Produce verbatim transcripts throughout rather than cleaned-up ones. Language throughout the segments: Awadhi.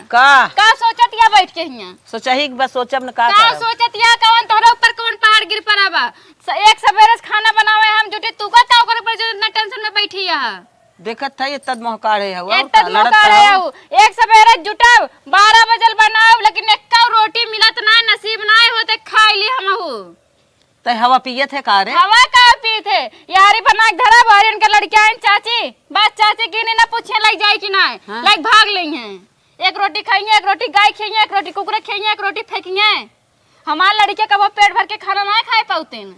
का? का सोचत या बैठ के हियां? सोचही के बस सोचब न का का करब? सोचत या, कौन तोहरे ऊपर कौन पहाड़ गिर पड़ा बा? स-, एक सबेरे से खाना बनावे हम जुटी, तू का, का ओकर ऊपर जो इतना टेंशन में बैठी है? देखत है, ये तद मोहकाड़े है, और एतन का लड़त मोहकाड़े है। हऊ। एक सबेरे जुटाव, बारह बजल बनाव, लेकिन एक्का रोटी मिलत नाय, नसीब नाय होते खाई ली हमहू। तै हवा पियत है का रे? हवा का पीत है? यारी बना के धरा, बाहर इनके लड़कियां हैं, चाची, बस चाची की नहीं ना पूछे, लाइक जाए कि नाय, हाँ। लाइक भाग लेई हैं। एक रोटी खाई हैं, एक रोटी गाय खाई हैं, एक रोटी कुकुर खाई हैं, एक रोटी फेंकी हैं। हमार लड़के कबो पेट भर के खाना ना खाए पाउतेन।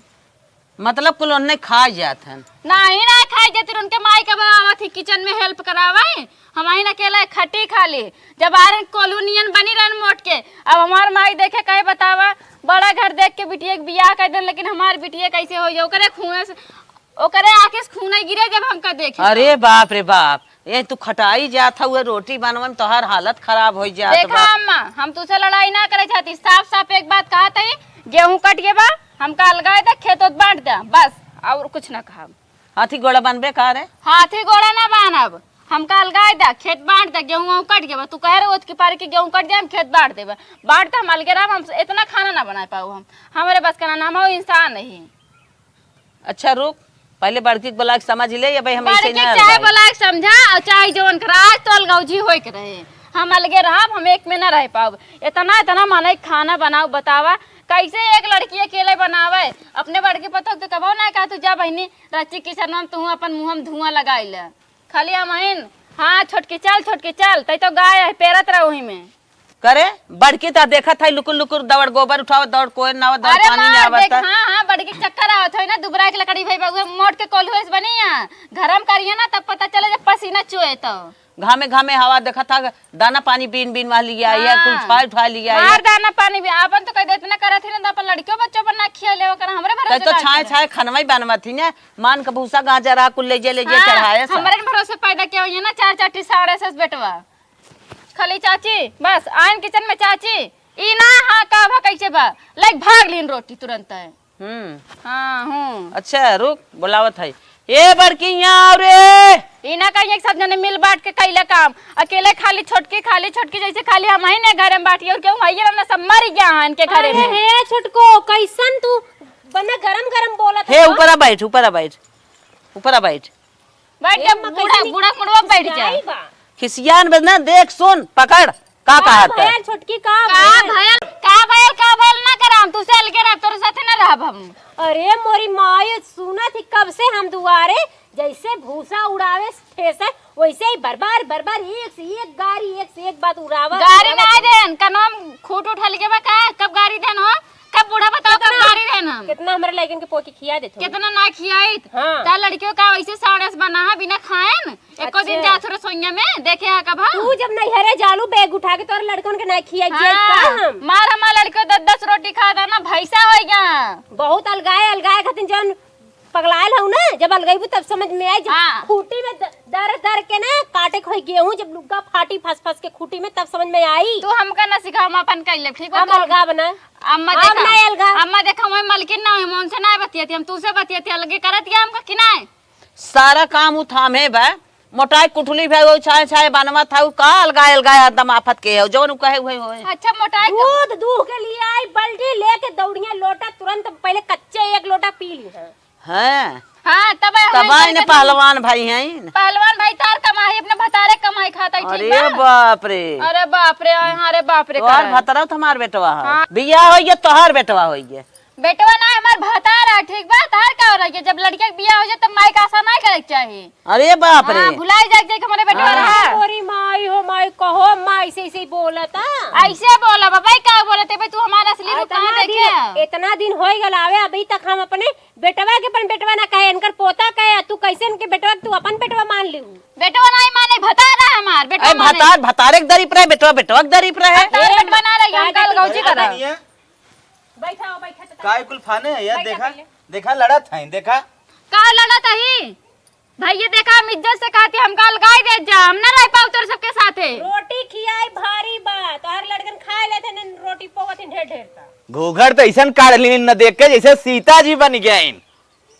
मतलब कुल ओन्ने खा जात हन। नाही ना खाए जाते, उनके माई कबो आवत ही किचन में हेल्प करावे, हम ही अकेला खटी खा ले। जब आरन कोल्हू नियन बनी रहन मोट के, अब हमार माई देखे कहे बतावा, बड़ा घर देख के बिटिया के बियाह कर देन, लेकिन हमार बिटिया कैसे हो जाए? ओकरे खून से, ओकरे आँखें से खून गिरे जब हमका देखे। अरे बाप रे बाप, ये तू खटाई जात हऊ, रोटी बनवे में तोहार हालत खराब हो जात देखा बा। अम्मा, हम तुझसे लड़ाई ना करे चाहती, साफ साफ एक बात कहा तई, गेहूं कट गए बा, हमका अलगाए दे, खेत ओत बांट दे, बस और कुछ ना कहा। हाथी गोड़ा बनबे का रे? हाथी गोड़ा ना बानब, हमका अलगाए दे, खेत बांट दे, गेहूं वहूं कट गए बा, तू कह रहे ओत की पारी के गेहूं कट जाए, हम खेत बांट देबे, बांट दे, हम अलगे रहब, हम इतना खाना ना बनाए पाऊ, हम, हमारे बस का नाम हो इंसान नहीं। अच्छा रुक, पहले बड़की के बुला के समझ ले, या भाई हम ऐसे बड़की ना चाहे अलगाई। बुला के समझा और चाहे जवन करा, आज तो अलगौजी होए के रहे, हम अलगे रहब, हम एक में ना रह पाउब। इतना इतना मनई खाना बनाओ, बतावा कैसे एक लड़की अकेले बनावे? अपने बड़की पतोह तो कबो ना कहा तू जा बहिनी रची किचन में तू अपन मुंह में धुआं लगाई ले। खाली हम आइन, हाँ छोटकी चल, छोटकी चल, तै तो गाय है पेरत रहो ही में। करे, बड़की त देखत है लुकुर लुकुर दौड़ गोबर उठावत, दौड़ कोयर नावत, दौड़ अरे पानी मार नावत देख, है। हाँ, हाँ, बड़की चक्कर आवत होई ना, दुबरा के लकड़ी भई बा, उहे मोट के कोल्हुए से बनी है। गरम करिए ना, तब पता चले जब पसीना चुए तो। घामे घामे हवा देखत है, दाना पानी बीन बीन वाली आई है, कुल हाँ। उठा उठा लिया मार है। दाना पानी भी, आपन तो कह दे इतना करत ही ना, तो अपन लड़कियों बच्चों पर ना खिया ले, ओकर हमरे भरोसे तै तो ना छाए खिया। छाए खनवा ही बनवत ही ना, मान के भूसा गाजर आ कुल ले जे ले जे हाँ, चढ़ाए सा। हमरे भरोसे पैदा किया हुई है ना, चार चार टी साढ़े सस बेटवा। खाली चाची, बस आइन किचन में चाची, ई ना हाँ का भा कैसे बा, लाइक भाग लीन रोटी तुरंत है। हम्म। हाँ, हूँ। अच्छा, रुक, बुलावत है। ए बड़की, यहाँ आओ रे। ई ना कहिए कि सब जने मिल बांट के कैले काम, अकेले खाली छोटकी, खाली छोटकी, जैसे खाली हम ही ने घरे में बांटिए, और केहू है ना, सब मर गया है इनके घरे अरे में। हे छोटको, कैसन तू बना गरम गरम बोलत हे, है? ऊपर आ बैठ, ऊपर आ बैठ, ऊपर आ बैठ। बैठ ए, जा, अम्मा, बूढ़ा, कैसे बूढ़ा कुड़वा बैठ जा। खिसियाई बा? खिसियान बे ना, देख सुन, पकड़, का का कहत है? भयल छोटकी का का भयल? भयल, का भयल, का भयल ना कराम, तू से अलगे रह, तोरे साथे ना रहब हम। अरे मोरी माई, सुनत ही कब से हम दुआरे, जैसे भूसा उड़ावे ठेसे, वैसे ही बरबार, बरबार एक से एक गारी, एक से एक बात उड़ावा, गारी उड़ावा ना तो। देन, कनवा में खूट उठल के बा का? कब गारी देन हो? कब बूढ़ा बताओ, कब कितना, गारी देन हम? कितना हमरे लइकन के पोकी खिया देत हो। कितना ना खियाइत। हाँ। ता लड़कियों का वैसे साड़स बना है, बिना खाएन। एको दिन अच्छा। जात हो रसोइया में, देखे है कब हम? तू जब नैहरे जालू बैग उठा के तोर लड़कन के ना खिया हाँ। का हम? मार हमार लड़कियों दस दस रोटी खा था ना, भैंसा हो गया। बहुत अलगाए, अलगाए खातिर जौन पगलायल हऊ ना, जब अलगैबू तब समझ में आई, जब हाँ। खूंटी में द-, दर दर के ना काटे के होई गेहूं, जब लुग्गा फाटी फंस फंस के खूंटी में, तब समझ में आई। तू हमका ना सिखा, हम अपन कर लेब, ठीक बा? हम अलगा बना। अम्मा हम देखा, ना अलगा। अम्मा देखा, वही मलकिन ना होई, हम उनसे ना बतियाती, हम तूसे बतियाती, अलगे करत गया हमका कि नाय? सारा काम उ थामे बा, मोटाई कुठली भे, वो छाए छाए बनवा था, उ का अलगा अलगा हरदम आफत के है, जौन उ कहे उहे होए। अच्छा, मोटाई का दूध दूह के लिए आई, बल्टी लेके दौड़िया लोटा, तुरंत पहले कच्चे एक लोटा पी ली है। हैं? हाँ, तब है तब हमारे आए ने बड़ी पहलवान भाई हैं। पहलवान भाई तार कमाई, अपने भतारे कमाई खाता है, ठीक अरे बा? बाप रे। अरे बाप रे, हाँ रे बाप रे, तोहार करा है। भतरा तो हमार बेटवा है। हाँ। बियाह होइए, तोहार बेटवा होइए। बेटवा ना हमार भतार है, ठीक बा? तार का हो रही है? जब लड़के के बियाह हो जाए, तब माई का आशा नहीं करे के चाही। अरे बाप रे। हाँ, भुलाई जाए, जाए कि हमारे बेटवा हाँ। रहा। तोरी माई हो माई, कहो माई से ऐसे ही बोलता। ऐसे बोला बाबा, का बोलते भाई, तू हमारा असली रूप कहाँ इतना देखे? दिन, इतना दिन हो गल आवे, अभी तक हम अपने बेटवा के अपन बेटवा ना कहे, इनकर पोता कहे, तू कैसे इनके बेटवा के तू अपन बेटवा मान लिहू? बेटवा नहीं माने, भतार है हमार, बेटवा ए, माने। भतार, भतारे के दरी पर है, बेटवा, बेटवा के दरी पर है। अब तार ए, बेटवा ना रही, हम काहे कल गौजी करा। बैठा हो, बैठा तो। काय कुल फाने है यार, बैठा देखा, पहले। देखा लड़त है, देखा। का लड़त है? भाई ये देखा, हम इज्जत से कहती, हमका अलगाई दे जा, हम ना रह पाऊ तोर सबके साथे। रोटी खियाई भारी बा, तोहर लड़कन खाए लेते न रोटी पोवत ही ढेर ढेर ता। घूघर तो ऐसन काढ़ लीन न देख के जैसे सीता जी बन गए।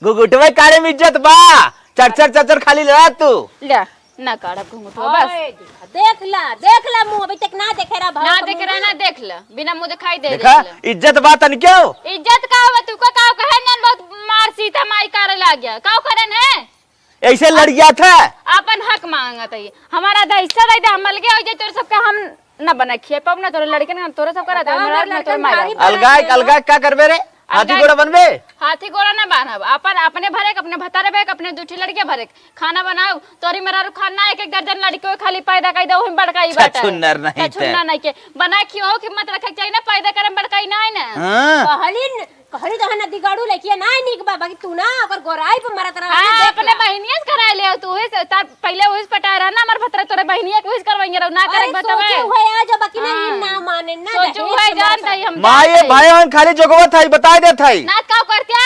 घुघुटवे काढ़े में इज्जत बा, चर चर चर चर खाली लड़ा तू। ले, ना काढ़ब घुघुटवा, बस। ओए, देखा, देख ला, देख ला मुँह, अभी तक ना देखे रहा, ना देखे रहा, ना देख ला, बिना मुँह दिखाई दे, देखा, देख ला। इज्जत बात न क्यों? इज्जत का होगा, तू का, का कहे जन बहुत मार सीता माई करे लाग गया, का करेन है? ऐसे लड़िया था। अपन हक मांगत है, हमारा आधा हिस्सा दे दे, हम अलगे हो जाए, तोर सबके हम ना बना खिया पाब, ना तोरे लड़के ना तोरे सबका रहता, बताओ, हमरा ना लड़कन तोरे मारे। भारी अलगाए, अलगाए का करबे रे? हाथी अलगाए। गोड़ा बनबे? हाथी गोड़ा ना बांधब, अपन, अपने भरे के, अपने भतारे भरे के, अपने दू ठे लड़के भरे के। खाना बनाओ, तोरी मेहरारू खाना एक एक दर्जन लड़के खाली पैदा कर दे, ओही में बड़का ही बात है। छछुन्नर नहीं ते। छछुन्नर नहीं के। बना खियो कि मत रखे के चाहिए ना, पैदा करे में बड़का ही ना है ना। हाँ। कहली न, कहली तो है ना दिगाड़ू लइकिया ना है नीक बा, बाकी तू ना ओकर गोराई पे मरत रहा हाँ, ना, देख अपने ला। बहिनिया से कराए ले तू, वही से, तार पहिले वही से पटाए रहा ना, हमार भतरा तोरे बहिनिया के वही से करवाएंगे रहो, ना करे अरे बतावे। सोचे हुए आ जो, बाकी ना, हाँ। ना माने ना, सोचे दहेज हुए से जान मरत। तही हम माँ ये जान तही। भाई हम खाली जोगवत है, बताए देत है। ना का करत्या?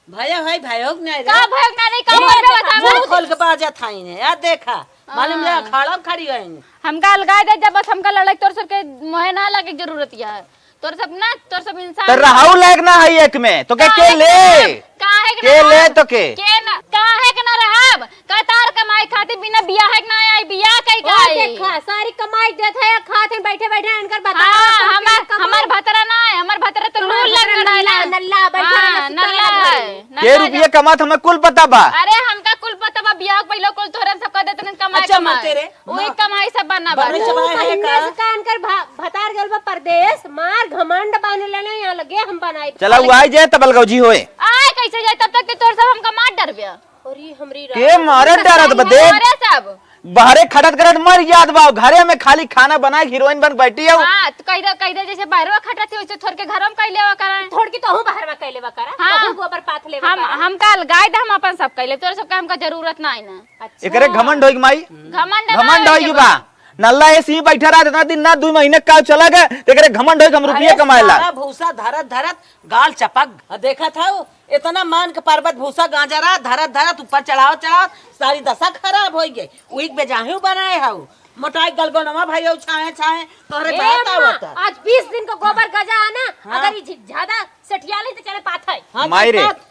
भय है, भयोग नहीं रे। का भयोग ना नहीं, का मुंह, करबे बतावा? मुंह खोल के बाजत हईन है। यार देखा, मालूम है, हाँ। अखाड़ा में खड़ी हईन। हमका अलगाए दे, जब बस हमका लड़ाई तोर सबके मोहे ना लगे के जरूरत है। तोर सब ना, तोर सब इंसान तो रहू लायक ना है एक में, तो के, काहे के के ले? ना? काहे के के ना ले रहब? तो के? के ना, काहे के ना रहब? कतार कमाई खातिर बिना बियाह के ना आई, बियाह कई का ओ आई? देखा, सारी कमाई देत है, खात है, बैठे बैठे इनकर बता, हाँ, सब हमार, के कमाई। हमार भतरा ना है, हमार भतरा तो हमार लूर लग भतरा लड़ा है नल्ला, ना। नल्ला, बैठा हाँ, रहना, सुता नल्ला रहना है, घरे। नल्ला के रुपये जा। कमात हमें कुल पता बा। अरे, हमका कुल पता बा, बियाह के पहिले कुल तोहरे सबका देत रहन कमाई, अच्छा, कमाई। मानते रे। वही ना। कमाई सब बना बा। बड़े तू चबाए है कहिने का? से का इनकर भा-, भतार गल बा परदेस, मार घमंड बांध लेले, यहाँ लगे हम बनाई। चला, वो आई जाए तब अलगौजी होए। आए कैसे जाए, तब तक तो तोर सब हमका मार डरबे। अरे हमरी के राम। मारे डरत बदे? मारे सब। बाहरे खटत करत मर जात बा, घरे में खाली खाना बनाए के हीरोइन बन बैठी हऊ। हाँ, तो कह दे, कह दे जैसे बाहरवा खटत थी, वैसे थोड़ के घरों में कह लेवा करा। थोड़ के तोहू बाहरवा कह लेवा करा, हाँ। तोहू गोबर पाथ लेवा हम, करा। हमका अलगाए दे, हम अपन सब कह ले, तोर सबका हमका जरूरत ना है ना। अच्छा। एकरे घमंड होई के माई? घमंड ना घमंड होई होई के के बा। बा। नल्ला ऐसे ही बैठा रहा, इतना दिन ना, दू महीने का चला गए, तो एकरे घमंड होई के हम रुपये अरे कमाए ला। सारा भूसा धरत धरत गाल चपक। आ, देखत हऊ, इतना मान के पर्वत भूसा गांजा रहा, धरत धरत ऊपर चढ़ावत चढ़ावत सारी दशा खराब होई गई। उही के बेजाहियो बनाए हऊ, मोटाई गलगोनवा भइयो छाहे छाहे, तोहरे ए बात अम्मा, आवत। आज बीस दिन का गोबर गजा है ना, हाँ। अगर ये झि-, ज्यादा सठियाली तो चले पाथई। हाँ, माई रे, देखत।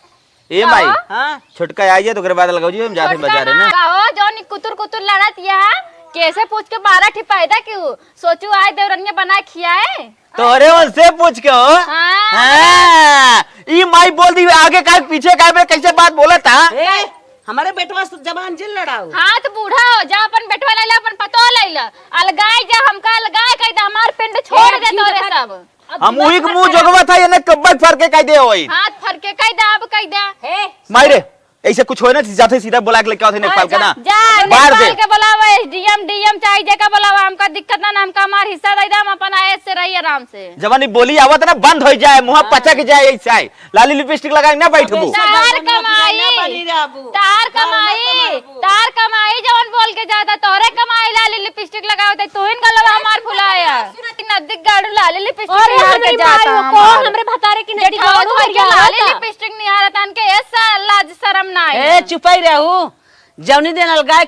ए माई, हाँ। छोटका आई जाए तो ओकरे बाद लगाओ जी, हम जाते छोटका बाजारे ना। ना। कहो, जौन ई कुतुर कुतुर लड़त यहाँ, कैसे पूछ के बारह ठी पैदा क्यों? सोचू आए देवरनिया बनाए खियाए। तोहरे उनसे पूछ के हो? हाँ। हाँ। ई माई बोल दी आगे का पीछे का बे कैसे बात बोलत हा? ए, हमारे बेटवा से जबान जिन लड़ाओ। हाँ, तो बूढ़ा हो जा, अपन बेटवा ले ले, अपन पतोह ले ले। अलगाए जा, हमका अलगाए कह दे, हमार पिंड छोड़ ए, दे जी, तोरे देखा, सब। अब हम दिमाग उही के खराब मुंह कर जोगवा था, ये ने कब्बक फर के कह दे होई। हाथ फर के कह दे, अब कह दे। हे, माई रे, ऐसे कुछ होए ना, जाते सीधा बुला के लेके आओ थे हाँ, नेपाल का जा, ना। जा, बाहर नेपाल दे। के बुलावा, एसडीएम, डीएम चाहे जेका बुलावा, हमका दिक्कत ना, ना, हमका हमार हिस्सा दे दे, हम अपन आयस से रही आराम से। जवानी बोली आवत ना बंद हो जाए, मुंह हाँ। पचक जाए, ऐसा है। लाली लिपस्टिक लगाई ना बैठबू। अबे तार सब कमाई, ना बनी रहबू। तार कमाई, तार कमाई जवन बोल के ज्यादा तोहरे कमाई लाली लिपस्टिक लगावत है, तोहिन गलवा हमार फुलाया। नदी गाड़ू लाली लिपस्टिक और लगा के हमारी जाता माई को हमार। हमरे भतारे की नदी जेठावा गाड़ू तो हरिया लाली होता। लिपस्टिक निहारत आन के ऐसा लाज शरम ना ए, है। चुपाई रहू। जौनी दिन अलगाए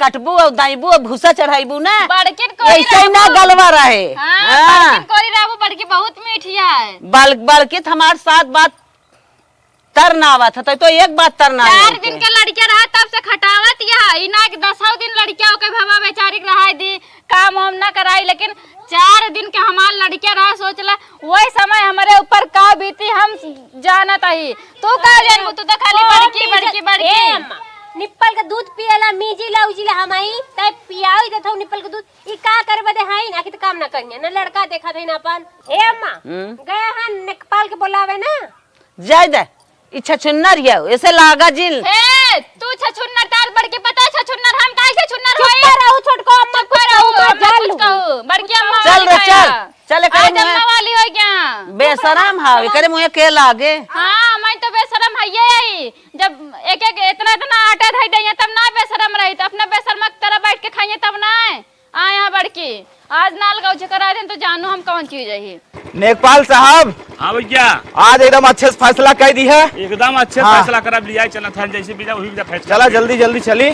कटबू और दाइबू और भूसा चढ़ाइबू ना, बड़किन कोरी ऐसे ही ना रहबू। गलवा रहे। हाँ, हाँ। बड़किन कोरी रहबू, बड़की बहुत मीठी है। बड़-, बड़की तो हमार साथ बात तर ना आवत है, तो, तो एक बात तर ना चार आवत दिन है। के लड़किया रहा, तब से खटावत यह, ई ना कि दसों दिन लड़किया ओके भवा बेचारी के रहाई दी, काम वाम ना कराई, लेकिन चार दिन के हमार लड़किया रहा, सोच ला, वही समय हमरे ऊपर का बीती, हम जानत ही। तू का अरे, जानबू, तू तो खाली कौन बड़की, बीजे-, बड़की, बड़की। ए अम्मा, निप्पल के दूध पियला, मीजी ला, उजी ला, हम आई, तै पियाई देत हऊ निप्पल के दूध, ई का करे बदे हाई, आखिर तो काम ना करिया, ना लड़का देखत है ना अपन। ए अम्मा, हम्म। गए हैं नेपाल के बुलावे ना, जाय दे, ई छछुन्नर हियौ, ऐसे लागा जिन। हे, तू छछुन्नर, तार बड़की पता है छछुन्नर, हम काहे छछुन्नर चुप होई? कर रहू छोटको, अम्मा चुप कुछ कर कहू, रहू, मत अम्मा जान कुछ लू। कहू, बड़की अम्मा चल वाली रे, खाया। चल, चल, एकरे आज मुँहे अम्मा वाली हो गया। बेशरम हाव, एकरे मुँहे के लागे। हाँ, मैं तो बेशरम हइये आई। जब एक एक इतना इतना आटा धई दइया तब ना बेशरम रही, तो अपना बेशरम तरह बैठ के खाइए तब ना। आया बड़की, आज नाल गौचे करा देन तो जानो हम कौन चीज है। नेकपाल साहब। हाँ भैया। आज एकदम अच्छे से फैसला कर दी है। एकदम अच्छे हाँ। फैसला करब, लिया चला था, जैसे बिना वही बिना फैसला चला कर। जल्दी जल्दी चली।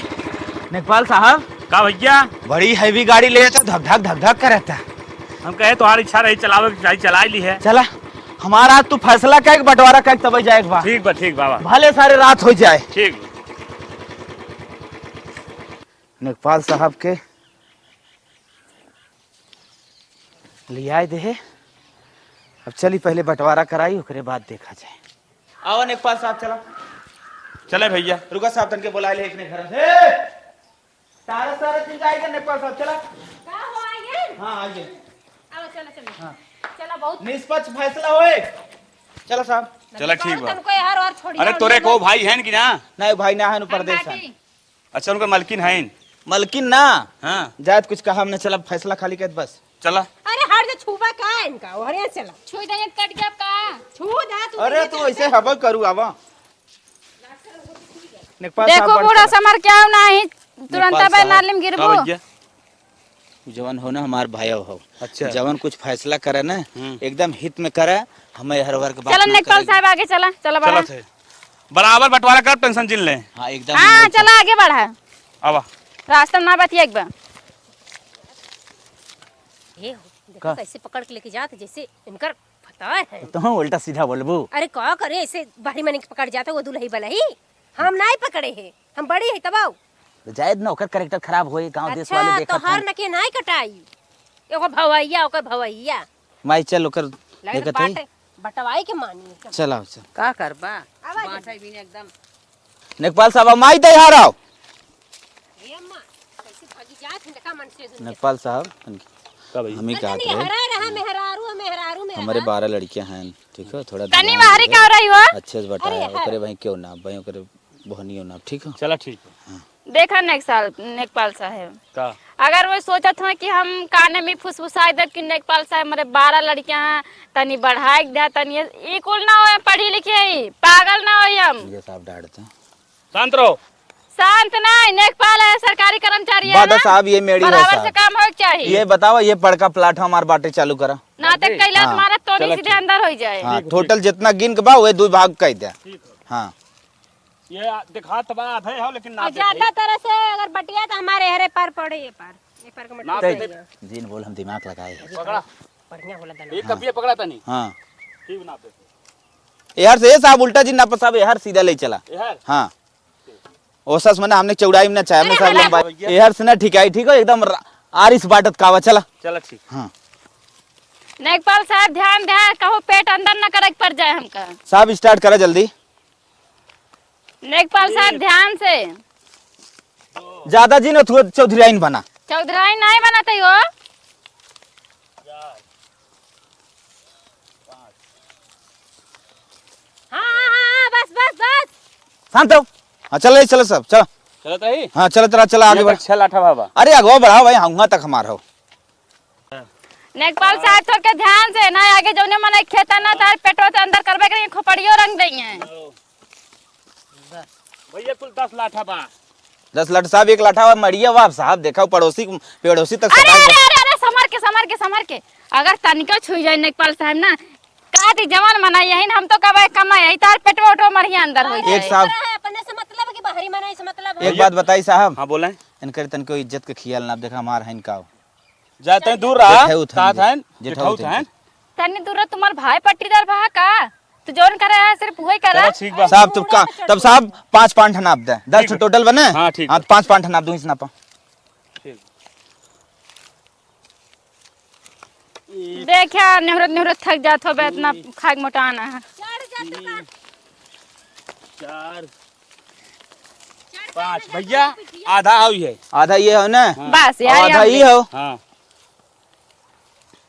नेकपाल साहब। का भैया? बड़ी हैवी गाड़ी ले जाता, धक धक धक धक करता। हम कहे तुम्हारी इच्छा रही चलावे की, गाड़ी चला ली है। चला, हमारा आज तू फैसला कर, बंटवारा कर, तब जाए एक बार। ठीक बा, ठीक बाबा। भले सारे रात हो जाए। ठीक बा। नेकपाल साहब के लियाए दे है। अब चली, पहले बंटवारा कराई, ओकरे बाद देखा जाए। आवा नेकपाल साहब, चला। चले भैया। रुका साहब, तनके बोलाए ले एकने घर से। सारा, सारा चीज आएगा नेकपाल साहब, चला। का हो, आइए? हाँ, आइए। आवा, चला, चला। हाँ। चला, बहुत निष्पक्ष फैसला होए। चला साहब। चला, ठीक बा। तनको यार और छोड़ी अरे, और तोरे ये को लोग भाई हैं कि ना? नहीं, भाई ना है, परदेश है। अच्छा, उनकर मलकिन हईन? मलकिन ना। हाँ। जायत कुछ कहा हमने, चला फैसला खाली कर बस। चला। अरे हट जा, छुबा का इनका, अरे चला। छुई दे, कट गया का? छू दा तू, अरे तू ऐसे हवा करू आवा। नेकपाल साहब देखो बड़ बूढ़ा चला। समर क्या नहीं, तुरंत नेकपाल बे साहब। नाली में गिरबो। का भैया? जवन हो ना हमार भाई हो। अच्छा। जवन कुछ फैसला करे ना, हम्म। एकदम हित में करे, हमें हर वर्ग बात चला ना नेकपाल करे। साहब आगे चला, चला बड़ा। चला थे। बराबर बंटवारा कर, टेंशन जिन ले। हाँ, एकदम हाँ, नहीं चला आगे बढ़ा। आवा। रास्ता ना बतिया एक बार। ये हो, देखो का? कैसे पकड़ के लेके जात, जैसे इनकर पता है। तो तुम उल्टा सीधा बोलबू। अरे का करे, ऐसे बाहरी मने के पकड़ जाता, वो दुलही बलही। हम नाई पकड़े है, हम बड़ी है तबाऊ। तो जायद ना, ओकर कैरेक्टर खराब होई, गांव देश अच्छा, वाले देखत तोहर हैं। न के नाई कटाई। एगो भवैया, ओकर भवैया। माई चल, ओकर लगे देखत है। बाटे, बटवाई के मानी है। चल आओ, चल। का करबा? आवाज बाटे भी एकदम। नेकपाल साहब, माई दे हार आओ। ए अम्मा, कैसे भागी जात है, देखा मन से सुन के। नेकपाल साहब, का भाई? हम ही अरे कहत तनी रहे। हरा रहा, मेहरारू, मेहरारू में हमारे रहा। बारह लड़कियां हैं, ठीक है, थोड़ा तनी ध्यान बाहरी रखे। का हो रही हो? अच्छे से बटाया, अरे, ओकरे भाई क्यों ना, भाई ओकरे बहनियों ना, ठीक है? चला, ठीक है। हाँ। देखा नेकसाल-, नेकपाल साहेब। का? अगर वो सोचत हो कि हम काने में फुसफुसाई देब कि नेकपाल साहेब, हमारे बारह लड़कियां हैं, तनी बढ़ाई दे, तनी ये कुल ना हो, पढ़ी लिखी है, पागल ना हो हम। ये साहब डांटते हैं। शांत रहो। शांत नहीं, नेकपाल है, सरकारी कर्मचारी है बाटा ना? साहब, ये मेरी है बराबर साहब। से काम होए के चाहिए। ये बताओ, ये बड़का प्लाट हमार बाटे चालू करा। नाटक कैला हाँ। तुम्हारा तो चलो, सीधे ठीक। अंदर हो जाए। हाँ, ठीक है, टोटल ठीक। जितना गिन के बा, वे दो भाग कह दे। ठीक है। हाँ। ये आ-, दिखात बा आधे हो, लेकिन ना और देखी। ज्यादा तरह से अगर बटिया तो हमारे हरे पार पड़े, ये पार, ये पार का ना मटका देखी। सही है। जिन बोल हम दिमाग लगाए हैं। पकड़ा। बढ़िया बोला दाना। एक कपिया पकड़ा तनी। हाँ। ठीक ना पे। यार से ये साहब उल्टा जी ना साहब, यार सीधा ले चला। यार? हाँ। ओसस मने हमने चौड़ाई में ना चाहे, हमने अरे, साहब हला। लंबाई। यार से ना ठीक है, ठीक हो, एकदम र-, आरिस बाटत कावा, चला। चला ठीक। हाँ। नेकपाल साहब ध्यान दे, कहूँ पेट अंदर न करे के पड़ जाए हमका। साहब स्टार्ट करा जल्दी। नेकपाल साहब ध्यान से। ज्यादा जी न थुआ चौधराइन बना। चौधराइन नहीं बनत है हो। हाँ, हाँ, हाँ, हाँ, बस, बस, बस। शांत रहो। हाँ, चल रही, चलो सब, चलो। चलत रही? हाँ, चलत रहा, चला आगे ये बढ़। तक छह लाठा बाबा। अरे, अगवा बढ़ाओ भाई, हुआं तक हमार हो। नेकपाल साहब, थोड़ के ध्यान से ना, आगे जौने मने खेता ना, तार पेटवा से अंदर करबे करी, खोपड़ियो रंग देइहैं। भैया, कुल दस लाठा बा। दस लाठा साहब, एक लाठा बा, मड़िया बा साहब, देखा पड़ोसी, पड़ोसी तक अरे, सटा अरे, अरे, अरे, समर के, समर के, समर के। अगर तनिको छुई जाए नेकपाल साहब ना, का दी जवान मना यही ना, हम तो कबे कमा यही, तार पेटवा उठवा मड़िया अंदर हो एक जाए। साहब। अपने से मतलब कि बाहरी मना से मतलब है। एक बात बताई साहब। हाँ, बोले। इनकर तनिको इज्जत के खियाल ना, देखा हमार है इनका। जाते हैं दूर रहा, जेठाऊ था साथ इनके। हैं, जेठाऊ जेठाऊ था था हैं। इनके। तनी दूर रहा, तुम्हार भाई पट्टीदार भा का? तू जौन करे है, सिर्फ वही करे। चलो, ठीक बा। साहब, तब का, तब साहब, पाँच पाँच नाप दे। दस ठीक ठो बा। टोटल बने? हाँ, ठीक हाँ, बा। पाँच पाँच नाप दूँ, इस नापा। ठीक। देखा, नेहरत, नेहरत थक जात हो बे, इतना खाए के मोटाना है। चार, पाँच, भैया, आधा आउ है। आधा ये हो ना? हाँ। बस, यार, आधा ये हो। हाँ।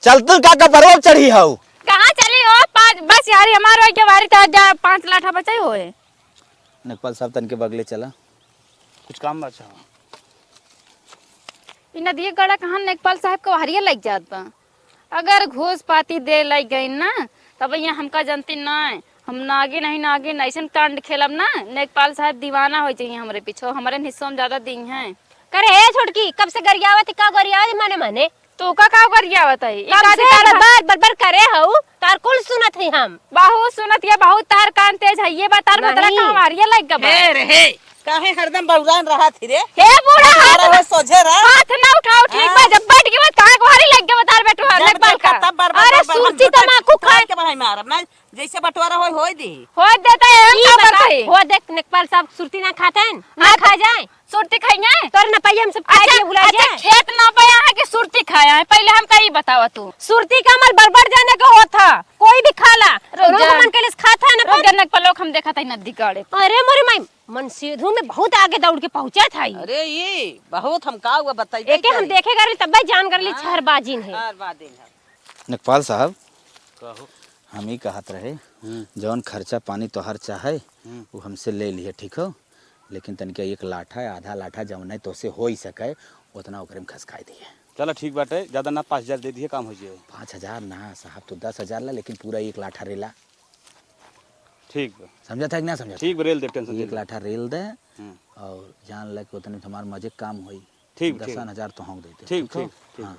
चल तू का कपरवा चढ़ी हो? कहाँ चली हो? पाँच, बस यार, हमार वही के बारी तो जा, पाँच लाठा बचाई होए। नेकपाल साहब, तनके बगले चला। कुछ काम बा, अच्छा। ई नदिया गड़ा कहाँ नेकपाल साहब के वहरिया लग जात बा। अगर घूस पाती दे लग गई ना, तब यहाँ हमका जनती ना। हम नागिन नहीं, नागिन, ऐसन कांड खेलब ना, नेकपाल साहब दीवाना हो जाइए हमरे पीछे, हमरे हिस्सों में ज्यादा दी हैं। करे हे छोटकी, कब से गरियावत ही, का गरियावत ही, माने, माने? तो का, का गरियावत है? ई कब का से तार बरबर, बरबर करे हऊ, तार कुल सुनत ही हम। बहुत सुनत ये, बहुत तार कान तेज है, ये बा तार भतरा नहीं। का हमार ये लग गबा। हे रे हे, काहे हरदम बउरान रहा थी रे? हे बूढ़ा, हाथ तारा हो सोझे रहा। हाथ ना उठाओ, ठीक बा, हाँ। जब बैठ गई बात, कहाँ को भारी लग गबा तार बेटवा, जब नेकपाल देखा का। तब बरबर, अरे बरबर, सुरती झूठा तमाकू खाए। के भाई मारब ना, जैसे बटवारा होई, होई दी। होई देता है, हम ई का बता, करते हैं? हो देख, नेकपाल साहब सुरती ना खाते हैं, ना ई खा जाए। सुरती खाई है? तोर नपइया हम सब खाए अच्छा, के भुला अच्छा, जाए। खेत नापा है कि सुरती खाया है? पहले हमका ई बतावा तू। सुरती का अमल बड़बड़ जाने का होत ह, कोई भी खा ला। रुक तोहरो जा। को मन कैले से खाता है ना रुक पर। जा, नेकपाल, हम देखा था नदी काड़े। अरे मोरे माई, मनसेधु में बहुत आगे दौड़ के पहुंचा था ई। अरे ये बहुत हम का हुआ बताइए एके हम देखे गरली तब्बे जान गरली हाँ, छहरबाजिन है। छहरबाजिन है। नेकपाल साहब, कहो। हम ही कहत रहे, हम्म। जौन खर्चा पानी तोहार चाहे, हम्म। वो हमसे ले लिहे, ठीक हो? लेकिन तनिका एक लाठा, आधा लाठा, जौन है तोसे हो ही सके, उतना ओकरे में खसकाई दिहे। चला ठीक बाटे, ज्यादा ना, पाँच हजार दे दिहे, काम हो जाए। पाँच हजार ना साहब, तू दस हजार ला, लेकिन पूरा एक लाठा रेला। ठीक बा। समझा था कि ना समझा था? ठीक बा, रेल दे, टेंशन एक लाठा रेल दे हम्म। और जान ले कि उतने में हमार मजे काम होई। ठीक, ठीक। दसन हजार तो हम देते। ठीक, ठीक, ठीक। हाँ।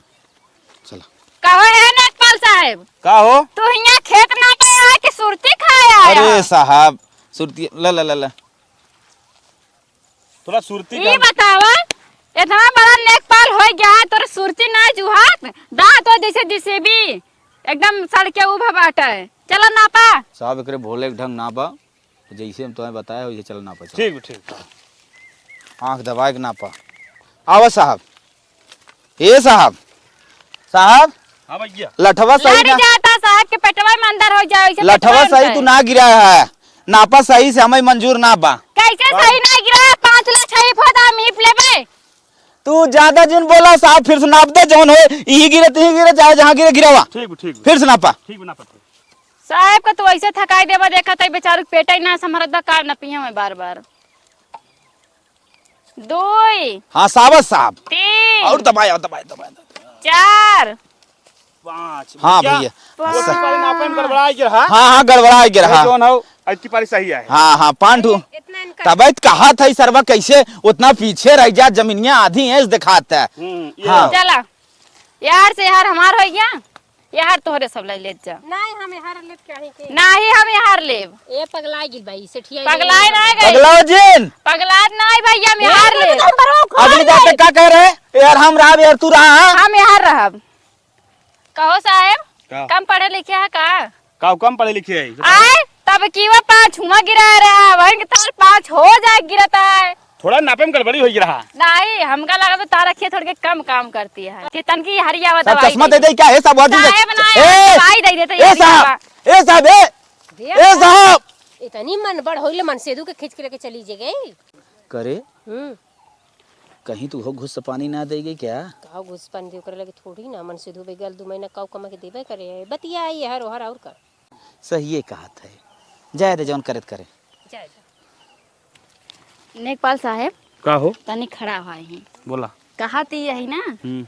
चला। कहो है नेकपाल साहब। का हो? तू हियां खेत नापे आया है कि सुरती खाए आया अरे है? साहब, सुरती, ला, ला, ला, ला। तोरा सुरती ई का बतावा, इतना बड़ा नेकपाल हो गया है, तोर सुरती ना जुहात, दांत हो जैसे जेसीबी, एकदम सड़के उभा बाटा है। चला नापा। साहब, एकरे भोले के ढंग ना बा, जैसे हम तुम्हें बताया, वैसे चला नापा, चला। ठीक बा, ठीक बा। आँख दबाए के नापा। आवा साहब। ए साहब, साहब, हाँ भैया। लठवा सही लड़ी ना, जाता साहब के पेटवा में अंदर हो जाए, ऐसे लठवा पेटवा सही अंदर। तू ना गिरा है, नापा सही से, हमें मंजूर ना बा। कैसे सही ना गिरा है? पाँच लाख छह फुट हम ईप लेबे। तू ज्यादा जिन बोला साहब, फिर से नाप दे, जौन होए, यही गिरे, तही गिरे, चाहे जहाँ गिरे, गिरावा। ठीक बा, ठीक बा। फिर से नापा। ठीक बा, नापा। साहब का तू ऐसे थकाई देबा, देखा तई बेचारू के पेट ही ना संभरत बा, का न पिए में बार बार। दुई। हाँ, साबस साहब। तीन। और दबाए, और दबाए, दबाए, दबाए। चार। पाँच। हाँ, भैया। भैया। पाँच। वो तो पहले नापे में गड़बड़ा गया रहा। हाँ, हाँ, गड़बड़ा गया ये रहा। जौन हो, अबकी पारी सही है। हाँ, हाँ, पाँच ठो। इतना इनका तबे तो कहा था, ई सरवा कैसे उतना पीछे रह जा, जमीनिया आधी है, इस दिखाता है। हम्म, ये हाँ। लो। चला, यार से यार हमार हो गया। यार तोहरे सब लाई लेत जा। नाही, हम यार लेत काहे के? नाही, हम यार लेब। ए पगला गिल भाई, सेठिया पगलाए ना गई। पगलाओ जिन। पगलात नाही भैया, हम यार लेब। अगली जाते का कह रहे? यार हम रहब, यार तू रहा, हाँ? हम यार रहब। कहो साहेब, का? कम पढ़े लिखे है का? का कम पढ़े लिखे है? आए, तब की वो पाँच हुआ गिरा रहा, वहीं के तार पाँच हो जाए गिरता है। थोड़ा नापे में गड़बड़ी होइ रहा। नाही, हमका लगा तो तारा खेत छोड़ के कम काम करती है। कि तनकी हरियावा सब दवाई चश्मा दे दे। दे, क्या है सब वर्दी दे? साहेब ना ए, दवाई दे देते ए हरियावा। साहब, ए साहब, ए, देख ए ना, साहब। इतनी मन बड़ होइले मनसेधु के खींच के लेके चली जे गई। करे? हम्म। कहीं तू हो घुस से पानी ना दे गई क्या? का घुस पानी दे, ओकरे लगे थोड़ी ना मनसेधु बेगल दू महीना काऊ कमा के देबे करे। बतिया आई हर ओहर और का। सहिए कहत है। जाए दे, जौन करत करे। जाए दे। नेकपाल साहेब, का हो? तनी खड़ा हुआ ही। बोला। कहत ही यही ना, हम्म।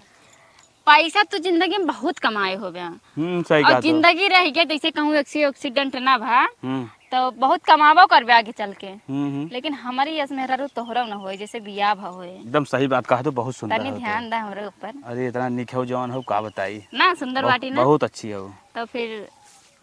पैसा तो जिंदगी में बहुत कमाए होबे। हम्म, सही और कहत हो। जिंदगी रह गया, जैसे कहूँ, एक्सी-, एक्सीडेंट ना भा, हम्म। तो बहुत कमाबो करबे आगे चल के। हम्म, हम्म। लेकिन हमारी यस मेहरारू तोहरो न होए, जैसे बियाह भा होए। एकदम सही बात कहा तो, बहुत सुंदर तनी हो तो। ध्यान दे हमरे ऊपर। अरे, इतना निक हो, जवान हो, का बताई। ना, सुंदर बहुत, बाटी ना। बहुत अच्छी हो। तो फिर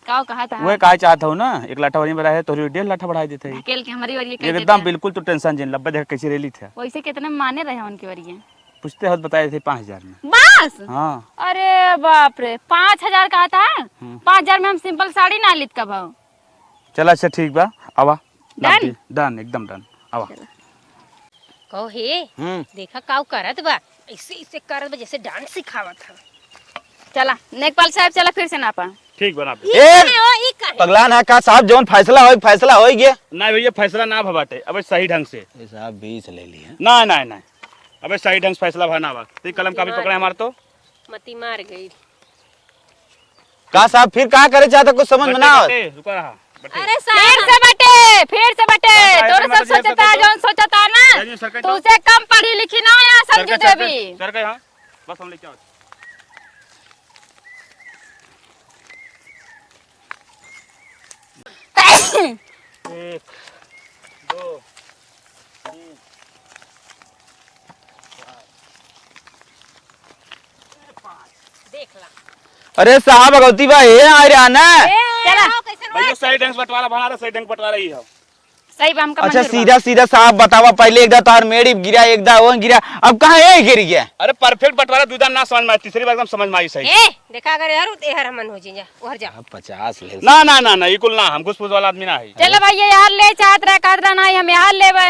काव कहा था? वह कहा चाहत हूँ ना, एक लाठा वहीं बढ़ाए, तोहरी डेढ़ लाठा बढ़ाए देते हैं। ढकेल के हमारी ओर ये कह एकदम देते हैं। बिल्कुल, तू टेंशन जिन लब्बे, देख कैसे रेली थे। वैसे कितने माने रहे उनके ओर ये? पूछते हो तो बताए थे पाँच हजार में। बस? हाँ। अरे बाप रे, पाँच हजार कहा था? हम्म। पाँच हजार में हम सिंपल साड़ी ना लेत का भाव। चला, अच्छा, ठीक बा, आवा। डन? डन, एकदम डन। आवा। चला। कहो हे, हम्म। देखा काऊ करत बा, ऐसे, ऐसे करत बा जैसे डांस सिखावत ह। चला, नेकपाल साहब, चला फिर से नापा। ठीक बा, नाप। ई ए, काहे हो, ई काहे? पगला ना का साहब, जौन फैसला होई, फैसला होई गे। ना भैया, फैसला ना भा बाटे, अबे सही ढंग से। ए साहब, बीस ले लिए। ना, ना, ना, अबे सही ढंग से फैसला भा ना बा। ते कलम का भी पकड़े हमार तो। मती मार गई। का साहब, फिर का करे चाहता, कुछ समझ में ना आवत। बटे, रुका रहा, बटे। अरे साहब। फिर से बटे, फिर से बटे। हाँ, तोरे सब सोचता, जौन सोचता ना, तू से कम पढ़ी लिखी ना है, संजू देवी। सर का यहाँ, बस हम लेके आओ। एक, दो, तीन, चार, पाँच। देख ला। अरे साहब, भगवती बा, हे आ रहा ना। ए, चला। आओ, कैसे भैया, सही ढंग से बंटवारा बना रहा, सही ढंग से बंटवारा ही हो। सही बा, हमका अच्छा, मंजूर बा। सीधा सीधा साहब बतावा, पहले एक दा तोहर मेड़ी गिरा, एक दा वो गिरा, अब कहाँ ये गिर गया? अरे perfect बंटवारा, दू दा ना समझ में आई, तीसरी बार एकदम समझ में आई सही। ए, देखा अगर यार, तो यार हमन हो जाइए, उहर जा। अब पचास ले। ना, ना, ना, ना, ये कुल ना, हम घुस फुस वाला आदमी ना है। चलो भैया, यार ले चाहत रहा, कहत रहा ना, हम यार लेबे।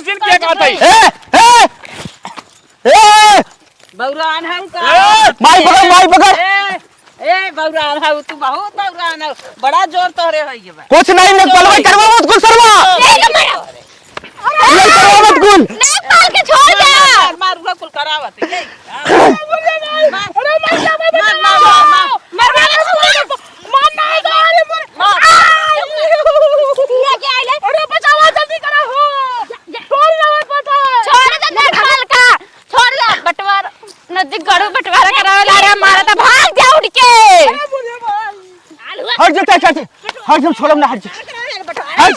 बीस दिन के बात है। ए, ए, ए, बौरान है का? ए, माई पकड़, माई पकड़। ए, ए, बौरान है, तू बहुत बौरान है। बड़ा जोर तोहरे है ये बा। कुछ नहीं, नेकपाल भाई, करवा मत कुल सरवा। ए, तो मारो। नहीं करवा मत कुल। नेकपाल के छोड़ दे। मार, मार, मार, कुल करावत है। जल्दी गड़ू बंटवारा करावे ला रे, मारा त भाग जा उठ के। हट जा, हट जा, हट जा, हम छोड़ब ना, हट जा। हट।